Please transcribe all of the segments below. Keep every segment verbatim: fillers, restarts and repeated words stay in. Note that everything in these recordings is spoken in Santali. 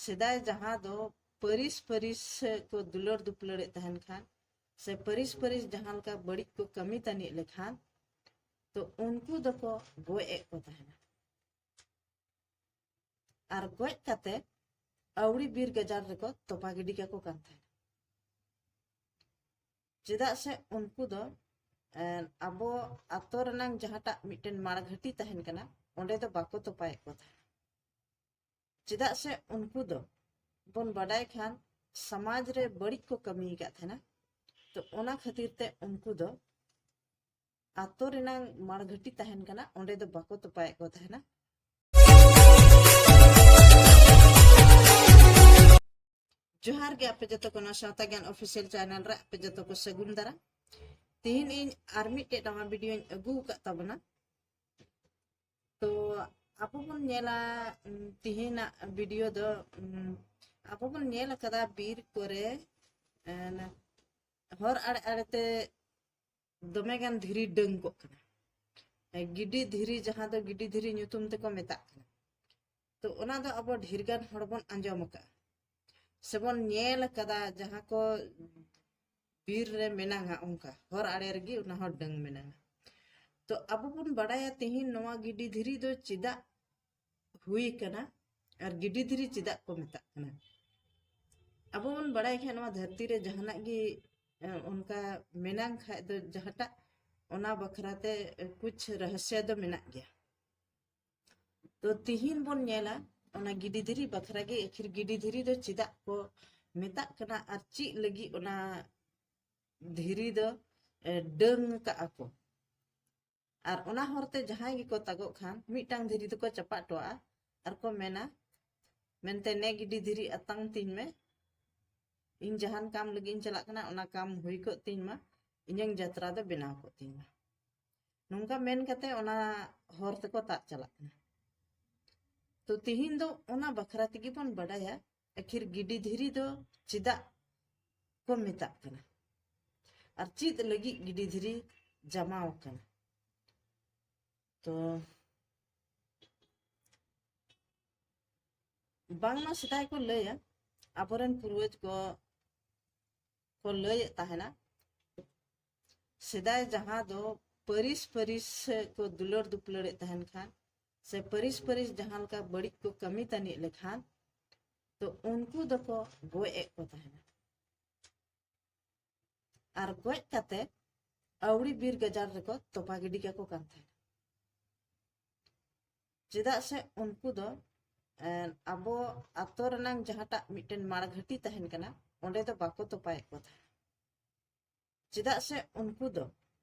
ᱥᱮᱫᱟᱭ ᱡᱟᱦᱟᱸ ᱫᱚ ᱯᱟᱹᱨᱤᱥ ᱯᱟᱹᱨᱤᱥ ᱠᱚ ᱫᱩᱞᱟᱹᱲ ᱫᱩᱯᱞᱟᱹᱲᱮᱫ ᱛᱟᱦᱮᱱ ᱠᱷᱟᱱ, ᱥᱮ ᱯᱟᱹᱨᱤᱥ ᱯᱟᱹᱨᱤᱥ ᱡᱟᱦᱟᱸ ᱞᱮᱠᱟ ᱵᱟᱹᱲᱤᱡ ᱠᱚ ᱠᱟᱹᱢᱤ ᱛᱟᱹᱱᱤᱡ ᱞᱮᱠᱷᱟᱱ, ᱛᱚ ᱩᱱᱠᱩ ᱫᱚᱠᱚ ᱜᱚᱡ ᱮᱫ ᱠᱚ ᱛᱟᱦᱮᱱᱟ᱾ ᱟᱨ ᱜᱚᱡ ᱠᱟᱛᱮ ᱟᱹᱣᱲᱤ ᱵᱤᱨ ᱜᱟᱡᱟᱲ ᱨᱮᱠᱚ ᱛᱚᱯᱟ ᱜᱤᱰᱤ ᱠᱟᱠᱚ ᱠᱟᱱ ᱛᱟᱦᱮᱱᱟ᱾ ᱪᱮᱫᱟᱜ ᱥᱮ ᱩᱱᱠᱩ ᱫᱚ, ᱮᱸ, ᱟᱵᱚ ᱟᱛᱳ ᱨᱮᱱᱟᱝ ᱡᱟᱦᱟᱸᱴᱟᱜ ᱢᱤᱫᱴᱮᱱ ᱢᱟᱲᱜᱷᱟᱹᱴᱤ ᱛᱟᱦᱮᱱ ᱠᱟᱱᱟ, ᱚᱸᱰᱮ ᱫᱚ ᱵᱟᱠᱚ ᱛᱚᱯᱟᱭᱮᱫ ᱠᱚ ᱛᱟᱦᱮᱱᱟ᱾ ᱪᱮᱫᱟᱜ ᱥᱮ ᱩᱱᱠᱩ ᱫᱚ ᱵᱚᱱ ᱵᱟᱰᱟᱭ ᱠᱷᱟᱱ ᱥᱚᱢᱟᱡᱽ ᱨᱮ ᱵᱟᱹᱲᱤᱡ ᱠᱚ ᱠᱟᱹᱢᱤ ᱟᱠᱟᱫ ᱛᱟᱦᱮᱱᱟ᱾ ᱛᱚ ᱚᱱᱟ ᱠᱷᱟᱹᱛᱤᱨ ᱛᱮ ᱩᱱᱠᱩ ᱫᱚ ᱟᱛᱳ ᱨᱮᱱᱟᱝ ᱢᱟᱲᱜᱷᱟᱹᱴᱤ ᱛᱟᱦᱮᱱ ᱠᱟᱱᱟ, ᱚᱸᱰᱮ ᱫᱚ ᱵᱟᱠᱚ ᱛᱚᱯᱟᱭᱮᱫ ᱠᱚ ᱛᱟᱦᱮᱱᱟ᱾ ᱡᱚᱦᱟᱨ ᱜᱮ ᱟᱯᱮ ᱡᱚᱛᱚ ᱠᱚ ᱱᱚᱣᱟ ᱥᱟᱶᱛᱟ ᱜᱮᱭᱟᱱ ᱚᱯᱷᱤᱥᱤᱭᱟᱞ ᱪᱮᱱᱮᱞ ᱨᱮ ᱟᱯᱮ ᱡᱚᱛᱚ ᱠᱚ ᱥᱟᱹᱜᱩᱱ ᱫᱟᱨᱟᱢ᱾ ᱛᱤᱦᱤᱧ ᱤᱧ ᱟᱨ ᱢᱤᱫᱴᱮᱡ ᱱᱟᱣᱟ ᱵᱷᱤᱰᱤᱭᱳᱧ ᱟᱹᱜᱩ ᱟᱠᱟᱫ ᱛᱟᱵᱚᱱᱟ᱾ ᱛᱚ ᱟᱵᱚ ᱵᱚᱱ ᱧᱮᱞᱟ, ᱩᱢ, ᱛᱤᱦᱤᱧᱟᱜ ᱵᱷᱤᱰᱤᱭᱳ ᱫᱚ, ᱩᱢ, ᱟᱵᱚ ᱵᱚᱱ ᱧᱮᱞ ᱟᱠᱟᱫᱟ ᱵᱤᱨ ᱠᱚᱨᱮ, ᱮᱱ, ᱦᱚᱨ ᱟᱲᱮ ᱟᱲᱮᱛᱮ ᱫᱚᱢᱮ ᱜᱟᱱ ᱫᱷᱤᱨᱤ ᱰᱟᱹᱝ ᱠᱚᱜ ᱠᱟᱱᱟ᱾ ᱜᱤᱰᱤ ᱫᱷᱤᱨᱤ, ᱡᱟᱦᱟᱸ ᱫᱚ ᱜᱤᱰᱤ ᱫᱷᱤᱨᱤ ᱧᱩᱛᱩᱢ ᱛᱮᱠᱚ ᱢᱮᱛᱟᱜ ᱠᱟᱱᱟ᱾ ᱛᱚ ᱚᱱᱟ ᱫᱚ ᱟᱵᱚ ᱰᱷᱮᱨ ᱜᱟᱱ ᱦᱚᱲ ᱵᱚᱱ ᱟᱸᱡᱚᱢ ᱟᱠᱟᱫᱼᱟ, ᱥᱮᱵᱚᱱ ᱧᱮᱞ ᱟᱠᱟᱫᱟ, ᱡᱟᱦᱟᱸ ᱠᱚ ᱵᱤᱨ ᱨᱮ ᱢᱮᱱᱟᱜᱼᱟ, ᱚᱱᱠᱟ ᱦᱚᱨ ᱟᱲᱮ ᱨᱮᱜᱮ ᱚᱱᱟ ᱦᱚᱸ ᱰᱟᱹᱝ ᱢᱮᱱᱟᱜᱼᱟ᱾ ᱛᱚ ᱟᱵᱚ ᱵᱚᱱ ᱵᱟᱰᱟᱭᱟ ᱛᱤᱦᱤᱧ ᱱᱚᱣᱟ ᱜᱤᱰᱤ ᱫᱷᱤᱨᱤ ᱫᱚ ᱪᱮᱫᱟᱜ ᱦᱩᱭ ᱠᱟᱱᱟ ᱟᱨ ᱜᱤᱰᱤ ᱫᱷᱤᱨᱤ ᱪᱮᱫᱟᱜ ᱠᱚ ᱢᱮᱛᱟᱜ ᱠᱟᱱᱟ᱾ ᱟᱵᱚ ᱵᱚᱱ ᱵᱟᱲᱟᱭ ᱠᱷᱟᱱ ᱱᱚᱣᱟ ᱫᱷᱟᱹᱨᱛᱤ ᱨᱮ ᱡᱟᱦᱟᱱᱟᱜ ᱜᱮ, ᱮ, ᱚᱱᱠᱟ ᱢᱮᱱᱟᱝ ᱠᱷᱟᱡ ᱫᱚ ᱡᱟᱦᱟᱸᱴᱟᱜ, ᱚᱱᱟ ᱵᱟᱠᱷᱨᱟ ᱛᱮ, ᱮ, ᱠᱩᱪ ᱨᱚᱦᱚᱥᱭᱚ ᱫᱚ ᱢᱮᱱᱟᱜ ᱜᱮᱭᱟ᱾ ᱛᱚ ᱛᱤᱦᱤᱧ ᱵᱚᱱ ᱧᱮᱞᱟ ᱚᱱᱟ ᱜᱤᱰᱤ ᱫᱷᱤᱨᱤ ᱵᱟᱠᱷᱨᱟ ᱜᱮ, ᱟᱹᱠᱷᱤᱨ ᱜᱤᱰᱤ ᱫᱷᱤᱨᱤ ᱫᱚ ᱪᱮᱫᱟᱜ ᱠᱚ ᱢᱮᱛᱟᱜ ᱠᱟᱱᱟ ᱟᱨ ᱪᱮᱫ ᱞᱟᱹᱜᱤᱫ ᱚᱱᱟ ᱫᱷᱤᱨᱤ ᱫᱚ, ᱮ, ᱰᱟᱹᱝ ᱠᱟᱜᱼᱟ ᱠᱚ᱾ ᱟᱨ ᱚᱱᱟ ᱦᱚᱨᱛᱮ ᱡᱟᱦᱟᱸᱭ ᱜᱮᱠᱚ ᱛᱟᱜᱚᱜ ᱠᱷᱟᱱ ᱢᱤᱫᱴᱟᱝ ᱫᱷᱤᱨᱤ ᱫᱚᱠᱚ ᱪᱟᱯᱟᱫ ᱦᱚᱴᱚᱣᱟᱜᱼᱟ ᱟᱨ ᱠᱚ ᱢᱮᱱᱟ, ᱢᱮᱱᱛᱮ, "ᱱᱮ ᱜᱤᱰᱤ ᱫᱷᱤᱨᱤ ᱟᱛᱟᱝ ᱛᱤᱧ ᱢᱮ, ᱤᱧ ᱡᱟᱦᱟᱱ ᱠᱟᱢ ᱞᱟᱹᱜᱤᱫ ᱤᱧ ᱪᱟᱞᱟᱜ ᱠᱟᱱᱟ, ᱚᱱᱟ ᱠᱟᱢ ᱦᱩᱭ ᱠᱚᱜ ᱛᱤᱧ ᱢᱟ, ᱤᱧᱟᱹᱝ ᱡᱟᱛᱨᱟ ᱫᱚ ᱵᱮᱱᱟᱣ ᱠᱚᱜ ᱛᱤᱧ ᱢᱟ᱾" ᱱᱚᱝᱠᱟ ᱢᱮᱱ ᱠᱟᱛᱮ ᱚᱱᱟ ᱦᱚᱨ ᱛᱮᱠᱚ ᱛᱟᱜ ᱪᱟᱞᱟᱜ ᱠᱟᱱᱟ᱾ ᱛᱚ ᱛᱤᱦᱤᱧ ᱫᱚ ᱚᱱᱟ ᱵᱟᱠᱷᱨᱟ ᱛᱮᱜᱮ ᱵᱚᱱ ᱵᱟᱰᱟᱭᱟ, ᱟᱹᱠᱷᱤᱨ ᱜᱤᱰᱤ ᱫᱷᱤᱨᱤ ᱫᱚ ᱪᱮᱫᱟᱜ ᱠᱚ ᱢᱮᱛᱟᱜ ᱠᱟᱱᱟ ᱟᱨ ᱪᱮᱫ ᱞᱟᱹᱜᱤᱫ ᱜᱤᱰᱤ ᱫᱷᱤᱨᱤ ᱡᱟᱢᱟᱣ ᱠᱟᱱᱟ᱾ ᱛᱚ ᱵᱟᱝᱢᱟ ᱥᱮᱫᱟᱭ ᱠᱚ ᱞᱟᱹᱭᱟ, ᱟᱵᱚᱨᱮᱱ ᱯᱩᱨᱵᱚᱡᱽ ᱠᱚ ᱠᱚ ᱞᱟᱹᱭᱮᱫ ᱛᱟᱦᱮᱱᱟ, ᱥᱮᱫᱟᱭ ᱡᱟᱦᱟᱸ ᱫᱚ ᱯᱟᱹᱨᱤᱥ ᱯᱟᱹᱨᱤᱥ ᱠᱚ ᱫᱩᱞᱟᱹᱲ ᱫᱩᱯᱞᱟᱹᱲᱮᱫ ᱛᱟᱦᱮᱱ ᱠᱷᱟᱱ, ᱥᱮ ᱯᱟᱹᱨᱤᱥ ᱯᱟᱹᱨᱤᱥ ᱡᱟᱦᱟᱸ ᱞᱮᱠᱟ ᱵᱟᱹᱲᱤᱡ ᱠᱚ ᱠᱟᱹᱢᱤ ᱛᱟᱹᱱᱤᱡ ᱞᱮᱠᱷᱟᱱ, ᱛᱚ ᱩᱱᱠᱩ ᱫᱚᱠᱚ ᱜᱚᱡ ᱮᱫ ᱠᱚ ᱛᱟᱦᱮᱱᱟ᱾ ᱟᱨ ᱜᱚᱡ ᱠᱟᱛᱮ ᱟᱹᱣᱲᱤ ᱵᱤᱨ ᱜᱟᱡᱟᱲ ᱨᱮᱠᱚ ᱛᱚᱯᱟ ᱜᱤᱰᱤ ᱠᱟᱠᱚ ᱠᱟᱱ ᱛᱟᱦᱮᱱᱟ᱾ ᱪᱮᱫᱟᱜ ᱥᱮ ᱩᱱᱠᱩ ᱫᱚ, ᱮᱸ, ᱟᱵᱚ ᱟᱛᱳ ᱨᱮᱱᱟᱝ ᱡᱟᱦᱟᱸᱴᱟᱜ ᱢᱤᱫᱴᱮᱱ ᱢᱟᱲᱜᱷᱟᱹᱴᱤ ᱛᱟᱦᱮᱱ ᱠᱟᱱᱟ, ᱚᱸᱰᱮ ᱫᱚ ᱵᱟᱠᱚ ᱛᱚᱯᱟᱭᱮᱫ ᱠᱚ ᱛᱟᱦᱮᱱᱟ᱾ ᱪᱮᱫᱟᱜ ᱥᱮ ᱩᱱᱠᱩ ᱫᱚ,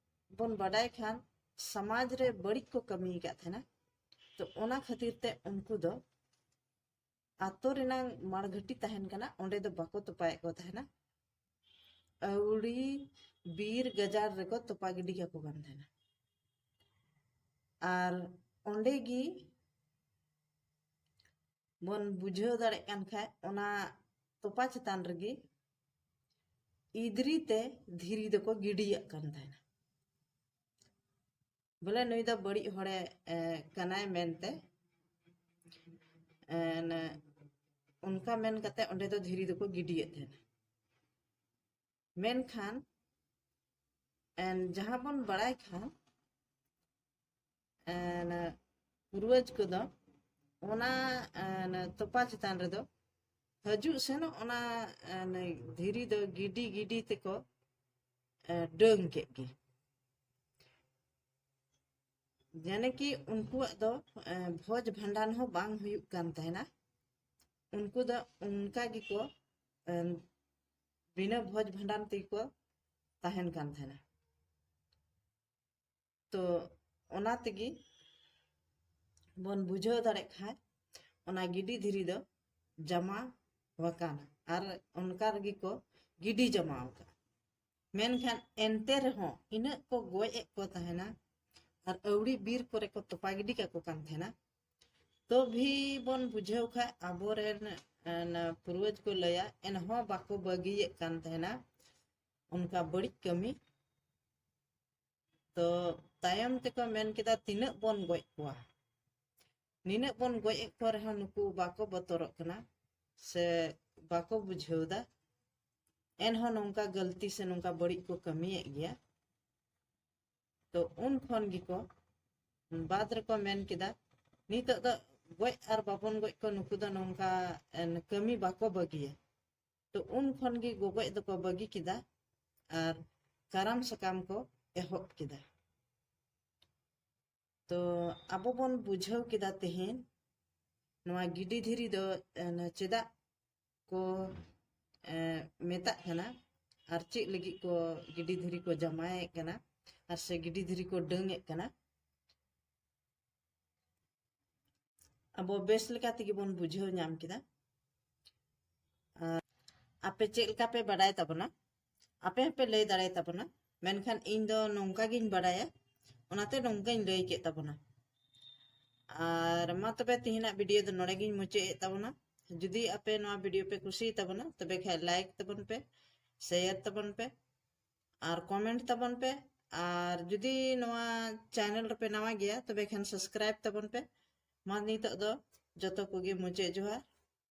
ᱵᱚᱱ ᱵᱟᱰᱟᱭ ᱠᱷᱟᱱ, ᱥᱚᱢᱟᱡᱽ ᱨᱮ ᱵᱟᱹᱲᱤᱡ ᱠᱚ ᱠᱟᱹᱢᱤ ᱟᱠᱟᱫ ᱛᱟᱦᱮᱱᱟ᱾ ᱛᱚ ᱚᱱᱟ ᱠᱷᱟᱹᱛᱤᱨ ᱛᱮ ᱩᱱᱠᱩ ᱫᱚ ᱟᱛᱳ ᱨᱮᱱᱟᱝ ᱢᱟᱲᱜᱷᱟᱹᱴᱤ ᱛᱟᱦᱮᱱ ᱠᱟᱱᱟ, ᱚᱸᱰᱮ ᱫᱚ ᱵᱟᱠᱚ ᱛᱚᱯᱟᱭᱮᱫ ᱠᱚ ᱛᱟᱦᱮᱱᱟ᱾ ᱟᱹᱣᱲᱤ ᱵᱤᱨ ᱜᱟᱡᱟᱲ ᱨᱮᱠᱚ ᱛᱚᱯᱟ ᱜᱤᱰᱤ ᱠᱟᱠᱚ ᱠᱟᱱ ᱛᱟᱦᱮᱱᱟ᱾ ᱟᱨ ᱚᱸᱰᱮ ᱜᱮ ᱵᱚᱱ ᱵᱩᱡᱷᱟᱹᱣ ᱫᱟᱲᱮᱭᱟᱜ ᱠᱟᱱ ᱠᱷᱟᱡ, ᱚᱱᱟ ᱛᱚᱯᱟ ᱪᱮᱛᱟᱱ ᱨᱮᱜᱮ ᱤᱫᱨᱤ ᱛᱮ ᱫᱷᱤᱨᱤ ᱫᱚᱠᱚ ᱜᱤᱰᱤᱭᱟᱜ ᱠᱟᱱ ᱛᱟᱦᱮᱱᱟ᱾ ᱵᱚᱞᱮ ᱱᱩᱭ ᱫᱚ ᱵᱟᱹᱲᱤᱡ ᱦᱚᱲᱮ, ᱮ, ᱠᱟᱱᱟᱭ ᱢᱮᱱᱛᱮ, ᱮ, ᱚᱱᱠᱟ ᱢᱮᱱ ᱠᱟᱛᱮ ᱚᱸᱰᱮ ᱫᱚ ᱫᱷᱤᱨᱤ ᱫᱚᱠᱚ ᱜᱤᱰᱤᱭᱮᱫ ᱛᱟᱦᱮᱱᱟ᱾ ᱢᱮᱱᱠᱷᱟᱱ, ᱮ, ᱡᱟᱦᱟᱸ ᱵᱚᱱ ᱵᱟᱲᱟᱭ ᱠᱷᱟᱱ, ᱮ, ᱯᱩᱨᱵᱚᱡᱽ ᱠᱚᱫᱚ ᱚᱱᱟ, ᱮ, ᱛᱚᱯᱟ ᱪᱮᱛᱟᱱ ᱨᱮᱫᱚ ᱦᱤᱡᱩᱜ ᱥᱮᱱᱚᱜ ᱚᱱᱟ, ᱮ, ᱫᱷᱤᱨᱤ ᱫᱚ ᱜᱤᱰᱤ ᱜᱤᱰᱤ ᱛᱮᱠᱚ, ᱮ, ᱰᱟᱹᱝ ᱠᱮᱫ ᱜᱮ᱾ ᱡᱟᱱᱮ ᱠᱤ ᱩᱱᱠᱩᱣᱟᱜ ᱫᱚ, ᱮ, ᱵᱷᱚᱡᱽ ᱵᱷᱟᱸᱰᱟᱱ ᱦᱚᱸ ᱵᱟᱝ ᱦᱩᱭᱩᱜ ᱠᱟᱱ ᱛᱟᱦᱮᱱᱟ᱾ ᱩᱱᱠᱩ ᱫᱚ ᱚᱱᱠᱟ ᱜᱮᱠᱚ, ᱮ, ᱵᱤᱱᱟᱹ ᱵᱷᱚᱡᱽ ᱵᱷᱟᱸᱰᱟᱱ ᱛᱮᱜᱮ ᱠᱚ ᱛᱟᱦᱮᱱ ᱠᱟᱱ ᱛᱟᱦᱮᱱᱟ᱾ ᱛᱚ ᱚᱱᱟ ᱛᱮᱜᱮ ᱵᱚᱱ ᱵᱩᱡᱷᱟᱹᱣ ᱫᱟᱲᱮᱭᱟᱜ ᱠᱷᱟᱱ, ᱚᱱᱟ ᱜᱤᱰᱤ ᱫᱷᱤᱨᱤ ᱫᱚ ᱡᱟᱢᱟ ᱟᱠᱟᱱᱟ ᱟᱨ ᱚᱱᱠᱟ ᱨᱮᱜᱮ ᱠᱚ ᱜᱤᱰᱤ ᱡᱟᱢᱟ ᱟᱠᱟᱫᱼᱟ᱾ ᱢᱮᱱᱠᱷᱟᱱ ᱮᱱᱛᱮ ᱨᱮᱦᱚᱸ ᱤᱱᱟᱹᱜ ᱠᱚ ᱜᱚᱡ ᱮᱫ ᱠᱚ ᱛᱟᱦᱮᱱᱟ ᱟᱨ ᱟᱹᱣᱲᱤ ᱵᱤᱨ ᱠᱚᱨᱮ ᱠᱚ ᱛᱚᱯᱟ ᱜᱤᱰᱤ ᱠᱟᱠᱚ ᱠᱟᱱ ᱛᱟᱦᱮᱱᱟ᱾ ᱛᱚ ᱵᱷᱤ ᱵᱚᱱ ᱵᱩᱡᱷᱟᱹᱣ ᱠᱷᱟᱡ, ᱟᱵᱚᱨᱮᱱ, ᱮ, ᱯᱩᱨᱵᱚᱡᱽ ᱠᱚ ᱞᱟᱹᱭᱟ, ᱮᱱᱦᱚᱸ ᱵᱟᱠᱚ ᱵᱟᱹᱜᱤᱭᱮᱫ ᱠᱟᱱ ᱛᱟᱦᱮᱱᱟ ᱚᱱᱠᱟ ᱵᱟᱹᱲᱤᱡ ᱠᱟᱹᱢᱤ᱾ ᱛᱚ ᱛᱟᱭᱚᱢ ᱛᱮᱠᱚ ᱢᱮᱱ ᱠᱮᱫᱟ, ᱛᱤᱱᱟᱹᱜ ᱵᱚᱱ ᱜᱚᱡ ᱠᱚᱣᱟ? ᱱᱤᱱᱟᱹᱜ ᱵᱚᱱ ᱜᱚᱡ ᱮᱫ ᱠᱚ ᱨᱮᱦᱚᱸ ᱱᱩᱠᱩ ᱵᱟᱠᱚ ᱵᱚᱛᱚᱨᱚᱜ ᱠᱟᱱᱟ ᱥᱮ ᱵᱟᱠᱚ ᱵᱩᱡᱷᱟᱹᱣ ᱫᱟ᱾ ᱮᱱᱦᱚᱸ ᱱᱚᱝᱠᱟ ᱜᱟᱹᱞᱛᱤ ᱥᱮ ᱱᱚᱝᱠᱟ ᱵᱟᱹᱲᱤᱡ ᱠᱚ ᱠᱟᱹᱢᱤᱭᱮᱫ ᱜᱮᱭᱟ᱾ ᱛᱚ ᱩᱱ ᱠᱷᱚᱱ ᱜᱮᱠᱚ ᱵᱟᱫ ᱨᱮᱠᱚ ᱢᱮᱱ ᱠᱮᱫᱟ, ᱱᱤᱛᱚᱜ ᱫᱚ ᱜᱚᱡ ᱟᱨ ᱵᱟᱵᱚᱱ ᱜᱚᱡ ᱠᱚ, ᱱᱩᱠᱩ ᱫᱚ ᱱᱚᱝᱠᱟ, ᱮ, ᱠᱟᱹᱢᱤ ᱵᱟᱠᱚ ᱵᱟᱹᱜᱤᱭᱟ᱾ ᱛᱚ ᱩᱱ ᱠᱷᱚᱱ ᱜᱮ ᱜᱚᱜᱚᱡ ᱫᱚᱠᱚ ᱵᱟᱹᱜᱤ ᱠᱮᱫᱟ ᱟᱨ ᱠᱟᱨᱟᱢ ᱥᱟᱠᱟᱢ ᱠᱚ ᱮᱦᱚᱵ ᱠᱮᱫᱟ᱾ ᱛᱚ ᱟᱵᱚ ᱵᱚᱱ ᱵᱩᱡᱷᱟᱹᱣ ᱠᱮᱫᱟ ᱛᱮᱦᱮᱧ ᱱᱚᱣᱟ ᱜᱤᱰᱤ ᱫᱷᱤᱨᱤ ᱫᱚ, ᱮ, ᱪᱮᱫᱟᱜ ᱠᱚ, ᱮ, ᱢᱮᱛᱟᱜ ᱠᱟᱱᱟ ᱟᱨ ᱪᱮᱫ ᱞᱟᱹᱜᱤᱫ ᱠᱚ ᱜᱤᱰᱤ ᱫᱷᱤᱨᱤ ᱠᱚ ᱡᱟᱢᱟᱭᱮᱫ ᱠᱟᱱᱟ ᱟᱨ ᱥᱮ ᱜᱤᱰᱤ ᱫᱷᱤᱨᱤ ᱠᱚ ᱰᱟᱹᱝ ᱮᱫ ᱠᱟᱱᱟ, ᱟᱵᱚ ᱵᱮᱥ ᱞᱮᱠᱟ ᱛᱮᱜᱮ ᱵᱚᱱ ᱵᱩᱡᱷᱟᱹᱣ ᱧᱟᱢ ᱠᱮᱫᱟ᱾ ᱟᱨ ᱟᱯᱮ ᱪᱮᱫ ᱞᱮᱠᱟ ᱯᱮ ᱵᱟᱰᱟᱭ ᱛᱟᱵᱚᱱᱟ, ᱟᱯᱮ ᱦᱚᱸᱯᱮ ᱞᱟᱹᱭ ᱫᱟᱲᱮᱭᱟ ᱛᱟᱵᱚᱱᱟ, ᱢᱮᱱᱠᱷᱟᱱ ᱤᱧ ᱫᱚ ᱱᱚᱝᱠᱟ ᱜᱤᱧ ᱵᱟᱰᱟᱭᱟ, ᱚᱱᱟᱛᱮ ᱱᱚᱝᱠᱟᱧ ᱞᱟᱹᱭ ᱠᱮᱫ ᱛᱟᱵᱚᱱᱟ᱾ ᱟᱨ ᱢᱟ ᱛᱚᱵᱮ ᱛᱮᱦᱮᱧᱟᱜ ᱵᱷᱤᱰᱤᱭᱳ ᱫᱚ ᱱᱚᱰᱮ ᱜᱤᱧ ᱢᱩᱪᱟᱹᱫ ᱮᱫ ᱛᱟᱵᱚᱱᱟ᱾ ᱡᱩᱫᱤ ᱟᱯᱮ ᱱᱚᱣᱟ ᱵᱷᱤᱰᱤᱭᱳ ᱯᱮ ᱠᱩᱥᱤᱭᱟᱜ ᱛᱟᱵᱚᱱᱟ, ᱛᱚᱵᱮ ᱠᱷᱟᱡ ᱞᱟᱭᱤᱠ ᱛᱟᱵᱚᱱ ᱯᱮ, ᱥᱮᱭᱟᱨ ᱛᱟᱵᱚᱱ ᱯᱮ, ᱟᱨ ᱠᱚᱢᱮᱱᱴ ᱛᱟᱵᱚᱱ ᱯᱮ᱾ ᱟᱨ ᱡᱩᱫᱤ ᱱᱚᱣᱟ ᱪᱮᱱᱮᱞ ᱨᱮᱯᱮ ᱱᱟᱣᱟ ᱜᱮᱭᱟ, ᱛᱚᱵᱮ ᱠᱷᱟᱱ ᱥᱟᱵᱥᱠᱨᱟᱭᱤᱵ ᱛᱟᱵᱚᱱ ᱯᱮ᱾ ᱢᱟ ᱱᱤᱛᱚᱜ ᱫᱚ ᱡᱚᱛᱚ ᱠᱚᱜᱮ ᱢᱩᱪᱟᱹᱫ ᱡᱚᱦᱟᱨ᱾